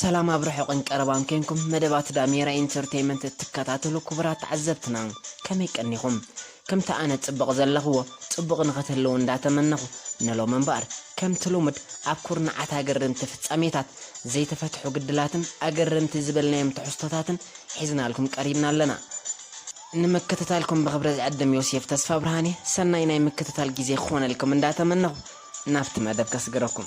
ሰላም ኣብ ርሑቕን ቀረባን ኮንኩም መደባት ዳሜራ ኢንተርቴይመንት እትከታተሉ ክቡራት ተዓዘብትና፣ ከመይ ቀኒኹም? ከምቲ ኣነ ጽቡቕ ዘለኽዎ ጽቡቕ ንኽትህልዉ እንዳተመነኹ፣ ንሎም እምበኣር ከምቲ ልሙድ ኣብ ኩርናዓት ኣገረምቲ ፍጻሜታት፣ ዘይተፈትሑ ግድላትን ኣገረምቲ ዝበልናዮም ትሕዝቶታትን ሒዝናልኩም ቀሪብና ኣለና። ንምክትታልኩም ብኽብረት ዝዕድም ዮሴፍ ተስፋ ብርሃኔ፣ ሰናይ ናይ ምክትታል ግዜ ክኾነልኩም እንዳተመነኹ፣ ናብቲ መደብ ከስግረኩም።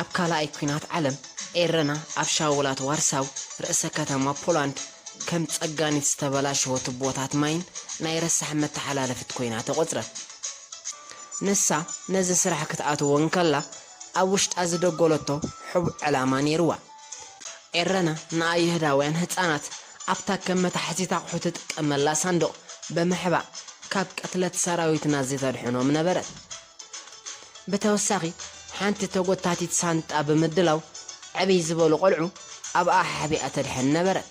ኣብ ካልኣይ ኲናት ዓለም፣ ኤረና ኣብ ሻውላት ዋርሳው፣ ርእሰ ከተማ ፖላንድ፣ ከም ጸጋኒት ዝተበላሸወ ቱቦታት ማይን ናይ ረሳሕ መተሓላለፊት ኮይና ተቖጽረት። ንሳ ነዚ ስራሕ ክትኣትዎ እንከላ፣ ኣብ ውሽጣ ዝደጎለቶ ሕቡእ ዕላማ ነይርዋ። ኤረና ንኣይሁዳውያን ህጻናት ኣብታ ከም መታሕዚት ኣቑሑ ትጥቀመላ ሳንዱቕ ብምሕባእ፣ ካብ ቅትለት ሰራዊት ናዚ ተድሕኖም ነበረት። ብተወሳኺ፣ ሓንቲ ተጎታቲት ሳንጣ ብምድላው፣ ዕብይ ዝበሉ ቆልዑ ኣብኣ ሓቢኣ ተድሕን ነበረት።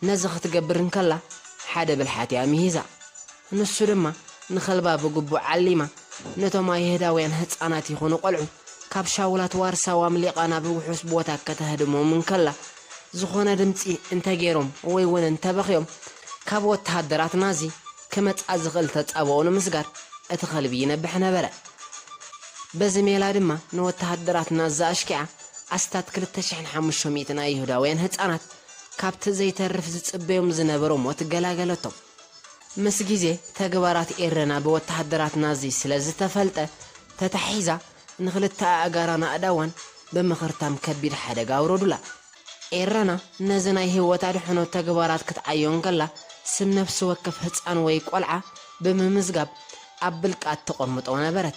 ነዚ ክትገብር እንከላ፣ ሓደ ብልሓት እያ ምሂዛ። ንሱ ድማ፣ ንኸልባ ብግቡእ ዓሊማ፣ ነቶም ኣይሁዳውያን ህጻናት ይኹኑ ቆልዑ፣ ካብ ሻውላት ዋርሳው ኣምሊቓ ናብ ውሑስ ቦታ ከተህድሞም እንከላ፣ ዝኾነ ድምጺ እንተገይሮም ወይ እውን እንተበኽዮም፣ ካብ ወተሃደራት ናዚ ክመጽኣ ዝኽእል ተጻብኦ ንምስጋር እቲ ከልቢ ይነብሕ ነበረ። በዚ ሜላ ድማ ንወተሃደራት ናዚ ኣሽኪዓ ኣስታት ክልተ ሽሕን ሓሙሽተ ሚእትን ኣይሁዳውያን ህጻናት ካብቲ ዘይተርፍ ዝጽበዮም ዝነበሮ ሞት ገላገለቶም። ምስ ግዜ ተግባራት ኤረና ብወተሃደራት ናዚ ስለ ዝተፈልጠ ተታሒዛ ንኽልተ ኣእጋራን ኣእዳዋን ብምኽርታም ከቢድ ሓደጋ ኣውረዱላ። ኤረና ነዚ ናይ ህይወት ኣድሕኖ ተግባራት ክትዓዮ እንከላ፣ ስም ነፍሲ ወከፍ ህጻን ወይ ቆልዓ ብምምዝጋብ ኣብ ብልቃጥ ተቐምጦ ነበረት።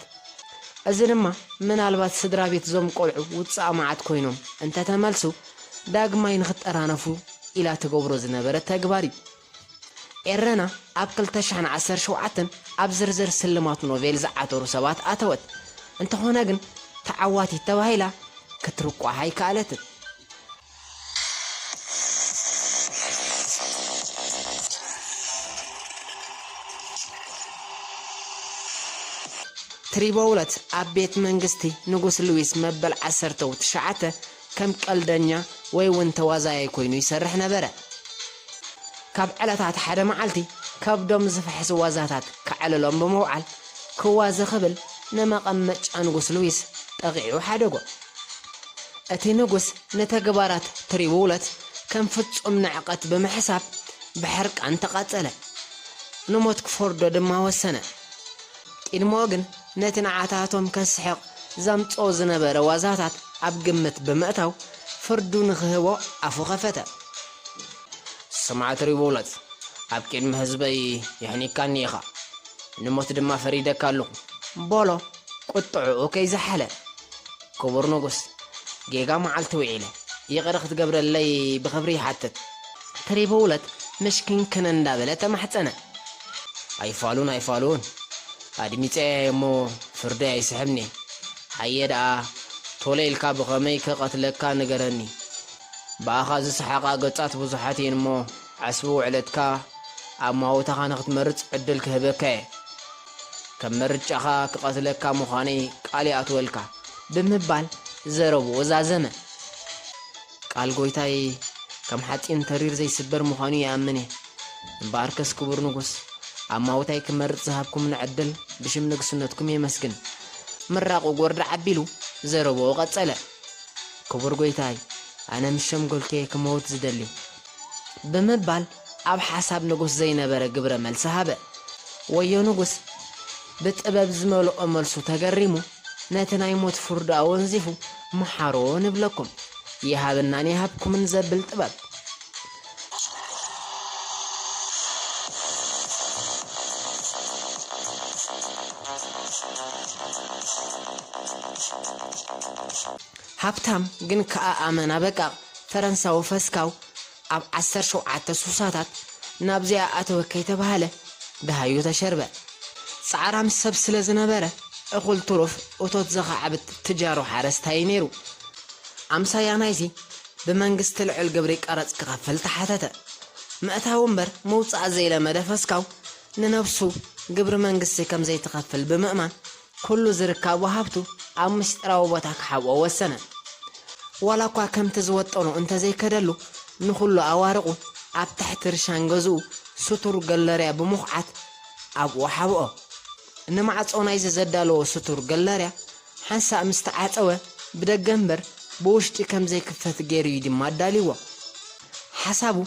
እዚ ድማ ምናልባት ስድራ ቤት እዞም ቆልዑ ውጽኣ መዓት ኮይኖም እንተተመልሱ፣ ዳግማይ ንኽጠራነፉ ኢላ ትገብሮ ዝነበረት ተግባር እዩ። ኤረና ኣብ ክልተ ሽሕን ዓሰርተ ሸውዓተን ኣብ ዝርዝር ስልማት ኖቤል ዝዓተሩ ሰባት ኣተወት። እንተኾነ ግን፣ ተዓዋቲት ተባሂላ ክትርቋሕ ኣይከኣለትን። ትሪቦውለት ኣብ ቤት መንግስቲ ንጉስ ሉዊስ መበል ዓሰርተ ትሽዓተ ከም ቀልደኛ ወይ እውን ተዋዛያይ ኮይኑ ይሰርሕ ነበረ። ካብ ዕለታት ሓደ መዓልቲ፣ ከብዶም ዝፍሕስ ዋዛታት ከዕልሎም ብምውዓል፣ ክዋዘ ክብል ንመቐመጫ ንጉስ ሉዊስ ጠቒዑ ሓደጎ። እቲ ንጉስ ንተግባራት ትሪቦውለት ከም ፍጹም ንዕቀት ብምሕሳብ፣ ብሕርቃን ተቓጸለ። ንሞት ክፈርዶ ድማ ወሰነ። ቅድሚኡ ግን፣ ነቲ ንዓታቶም ከስሕቕ ዘምጽኦ ዝነበረ ዋዛታት ኣብ ግምት ብምእታው፣ ፍርዱ ንኽህቦ ኣፉ ኸፈተ። ስማዕ ትሪቦውለት፣ ኣብ ቅድሚ ህዝበይ የሕኒካኒ ኢኻ፣ ንሞት ድማ ፈሪደካ ኣለኹ፣ በሎ ቁጥዕኡ ከይዘሓለ። ክቡር ንጉስ፣ ጌጋ መዓልቲ ውዒለ፣ ይቕረ ክትገብረለይ ብኽብሪ ይሓትት። ትሪቦውለት ምሽክንክን እንዳበለ ተማሕጸነ። ኣይፋሉን ኣይፋሉን፣ ኣድሚጸያ እሞ ፍርደይ ኣይስሕብኒ። ሃየ ደኣ፣ ቶሎ ኢልካ ብኸመይ ክቐትለካ ንገረኒ። ብኣኻ ዝሰሓቓ ገጻት ብዙሓት እየን እሞ፣ ዓስቢ ውዕለትካ ኣማውታኻ ንኽትመርጽ ዕድል ክህበካ እየ። ከም ምርጫኻ ክቐትለካ ምዃነይ ቃል ይኣትወልካ፣ ብምባል ዘረብኡ ዛዘመ። ቃል ጎይታይ ከም ሓጺን ተሪር ዘይስበር ምዃኑ ይኣምን እየ። እምበኣርከስ ክቡር ንጉስ፣ ኣማውታይ ክመርጽ ዝሃብኩምኒ ዕድል ብሽም ንግስነትኩም የመስግን። ምራቑ ጎርዳዕ ኣቢሉ ዘረብኡ ቀጸለ። ክቡር ጎይታይ፣ ኣነ ምስ ሸምገልኩ እየ ክመውት ዝደሊ፣ ብምባል ኣብ ሓሳብ ንጉስ ዘይነበረ ግብረ መልሲ ሃበ። ወዮ ንጉስ ብጥበብ ዝመልኦ መልሱ ተገሪሙ፣ ነቲ ናይ ሞት ፍርዱ ኣወንዚፉ፣ "መሓሮ ንብለኩም፣ ይሃበናን ይሃብኩምን ዘብል ጥበብ!" ሃብታም ግን ከኣ ኣመና በቃቕ ፈረንሳዊ ፈስካው ኣብ ዓሰርተ ሸውዓተ ሱሳታት ናብዚኣ ኣተወ ከይተባህለ ደሃዩ ተሸርበ። ጻዕራም ሰብ ስለ ዝነበረ፣ እኹል ትሩፍ እቶት ዘኻዕብት ትጃሮ ሓረስታይ ነይሩ። ኣምሳያ ናይዚ ብመንግስቲ ልዑል ግብሪ ቀረጽ ክኸፍል ተሓተተ። ምእታው እምበር ምውጻእ ዘይለመደ ፈስካው፣ ንነብሱ ግብሪ መንግስቲ ከም ዘይትኸፍል ብምእማን፣ ኩሉ ዝርካቦ ሃብቱ ኣብ ምስጢራዊ ቦታ ክሓብኦ ወሰነ። ዋላ እኳ ከምቲ ዝወጠኖ እንተዘይከደሉ፣ ንኹሉ ኣዋርቑ ኣብ ትሕቲ ርሻን ገዝኡ ስቱር ገለርያ ብምኹዓት ኣብኡ ሓብኦ። ንማዕጾ ናይዚ ዘዳለዎ ስቱር ገለርያ ሓንሳእ ምስ ተዓጸወ፣ ብደገ እምበር ብውሽጢ ከም ዘይክፈት ገይሩ እዩ ድማ ኣዳልይዎ። ሓሳቡ፣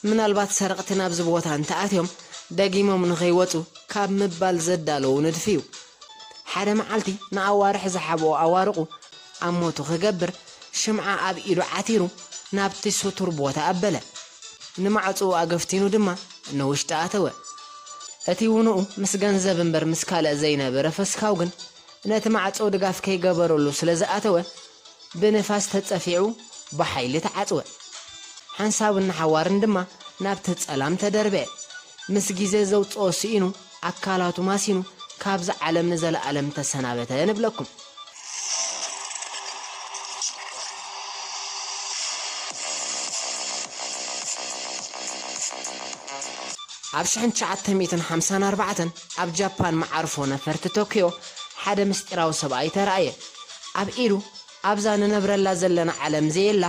ምናልባት ሰረቕቲ ናብዚ ቦታ እንተኣትዮም ደጊሞም ንኸይወጹ ካብ ምባል ዘዳለዉ ንድፊ እዩ። ሓደ መዓልቲ ንኣዋርሕ ዝሓብኦ ኣዋርቑ ኣብ ሞቱ ክገብር፣ ሽምዓ ኣብ ኢዱ ዓቲሩ ናብቲ ስቱር ቦታ ኣበለ። ንማዕጾኡ ኣገፍቲኑ ድማ ንውሽጢ ኣተወ። እቲ ውንኡ ምስ ገንዘብ እምበር ምስ ካልእ ዘይነበረ ፈስካው ግን፣ ነቲ ማዕጾ ድጋፍ ከይገበረሉ ስለ ዝኣተወ፣ ብንፋስ ተጸፊዑ ብሓይሊ ተዓጽወ። ሓንሳብን ንሓዋርን ድማ ናብቲ ጸላም ተደርበየ። ምስ ግዜ ዘውጽኦ ስኢኑ፣ ኣካላቱ ማሲኑ፣ ካብዚ ዓለም ንዘለኣለም ተሰናበተ ንብለኩም። ኣብ ሽሕን ትሽዓተ ሚእትን ሓምሳን ኣርባዕተን ኣብ ጃፓን መዓርፎ ነፈርቲ ቶክዮ ሓደ ምስጢራዊ ሰብኣይ ተራእየ። ኣብ ኢዱ ኣብዛ ንነብረላ ዘለና ዓለም ዘየላ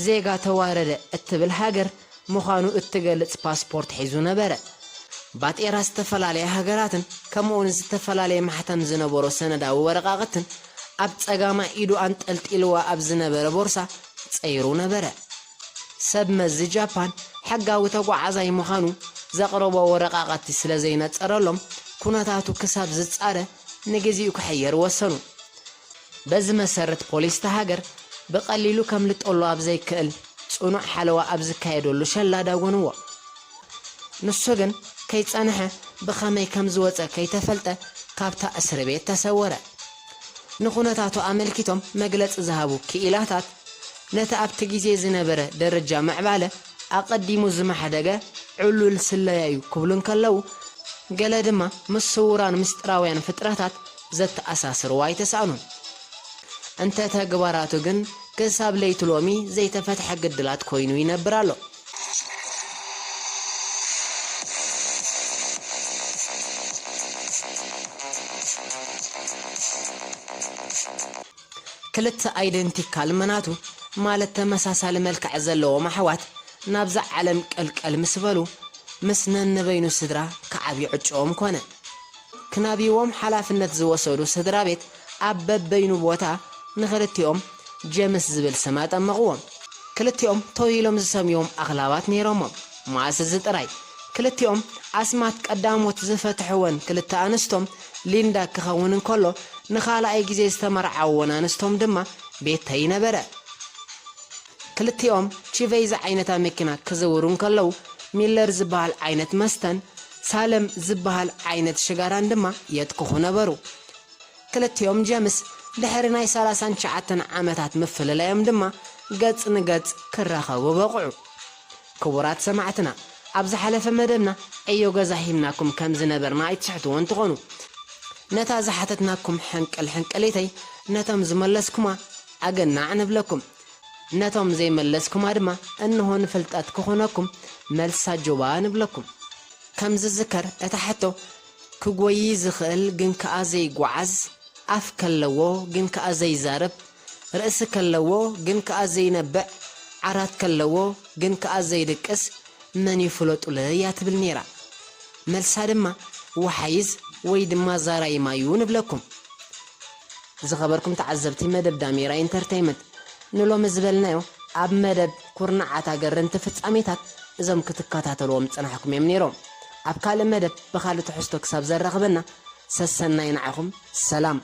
ዜጋ ተዋረደ እትብል ሃገር ምዃኑ እትገልጽ ፓስፖርት ሒዙ ነበረ። ባጤራ ዝተፈላለያ ሃገራትን ከምኡውን ዝተፈላለየ ማሕተም ዝነበሮ ሰነዳዊ ወረቓቕትን ኣብ ጸጋማይ ኢዱ ኣንጠልጢልዋ ኣብ ዝነበረ ቦርሳ ጸይሩ ነበረ። ሰብ መዚ ጃፓን ሕጋዊ ተጓዓዛይ ምዃኑ ዘቕረቦ ወረቓቕቲ ስለ ዘይነጸረሎም፣ ኩነታቱ ክሳብ ዝጻረ ንግዚኡ ክሕየር ወሰኑ። በዚ መሰረት ፖሊስ እታ ሃገር ብቐሊሉ ከምልጠሉ ኣብ ዘይክእል ጽኑዕ ሓለዋ ኣብ ዝካየደሉ ሸላ ዳጎንዎ። ንሱ ግን ከይጸንሐ ብኸመይ ከም ዝወጸ ከይተፈልጠ ካብታ እስሪ ቤት ተሰወረ። ንኹነታቱ ኣመልኪቶም መግለጺ ዝሃቡ ክኢላታት ነቲ ኣብቲ ግዜ ዝነበረ ደረጃ ምዕባለ ኣቐዲሙ ዝመሓደገ ዕሉል ስለያዩ ክብሉ እንከለዉ፣ ገለ ድማ ምስ ስዉራን ምስጢራውያን ፍጥረታት ዘተኣሳስርዎ ኣይተሳእኑን። እንተ ተግባራቱ ግን ክሳብ ለይቲ ሎሚ ዘይተፈትሐ ግድላት ኮይኑ ይነብር ኣሎ። ክልተ ኣይደንቲካል መናቱ፣ ማለት ተመሳሳሊ መልክዕ ዘለዎም ኣሕዋት፣ ናብዛ ዓለም ቀልቀል ምስ በሉ፣ ምስ ነንበይኑ ስድራ ክዓብዩ ዕጭኦም ኮነ። ክናብይዎም ሓላፍነት ዝወሰዱ ስድራ ቤት ኣብ በበይኑ ቦታ ንኽልቲኦም ጀምስ ዝብል ስም ኣጠመቕዎም። ክልቲኦም ተው ኢሎም ዝሰምይዎም ኣኽላባት ነይሮሞም። መኣስ እዚ ጥራይ፣ ክልቲኦም ኣስማት ቀዳሞት ዝፈትሕወን ክልተ ኣንስቶም ሊንዳ ክኸውን እንከሎ፣ ንኻልኣይ ግዜ ዝተመርዓውወን ኣንስቶም ድማ ቤተይ ነበረ። ክልቲኦም ቺቨይ ዝዓይነታ መኪና ክዝውሩ እንከለዉ፣ ሚለር ዝበሃል ዓይነት መስተን ሳለም ዝበሃል ዓይነት ሽጋራን ድማ የትክኹ ነበሩ። ክልቲኦም ጀምስ ድሕሪ ናይ ሰላሳን ትሽዓተን ዓመታት ምፍልላዮም ድማ ገጽ ንገጽ ክራኸቡ በቕዑ። ክቡራት ሰማዕትና፣ ኣብ ዝሓለፈ መደብና ዕዮ ገዛ ሂብናኩም ከም ዝነበርና ኣይትስሕትዎ እንትኾኑ፣ ነታ ዝሓተትናኩም ሕንቅል ሕንቅሊተይ ነቶም ዝመለስኩማ ኣገናዕ ንብለኩም። ነቶም ዘይመለስኩማ ድማ እንሆ ንፍልጠት ክኾነኩም መልሳ ጆባ ንብለኩም። ከም ዝዝከር እታ ሕቶ፣ ክጎዪ ዝኽእል ግን ከኣ ዘይጓዓዝ፣ ኣፍ ከለዎ ግን ከኣ ዘይዛረብ፣ ርእሲ ከለዎ ግን ከኣ ዘይነብዕ፣ ዓራት ከለዎ ግን ከኣ ዘይድቅስ መን እዩ ፍለጡለይ እያ ትብል ነይራ። መልሳ ድማ ወሓይዝ ወይ ድማ ዛራይማ እዩ ንብለኩም። ዝኸበርኩም ተዓዘብቲ መደብ ዳሜራ ኢንተርተይመንት፣ ንሎሚ ዝበልናዮ ኣብ መደብ ኩርናዓት ኣገረምቲ ፍጻሜታት እዞም ክትከታተልዎም ዝጸናሕኩም እዮም ነይሮም። ኣብ ካልእ መደብ ብኻልእ ትሕዝቶ ክሳብ ዘራኽበና፣ ሰሰናይ ንዓኹም፣ ሰላም።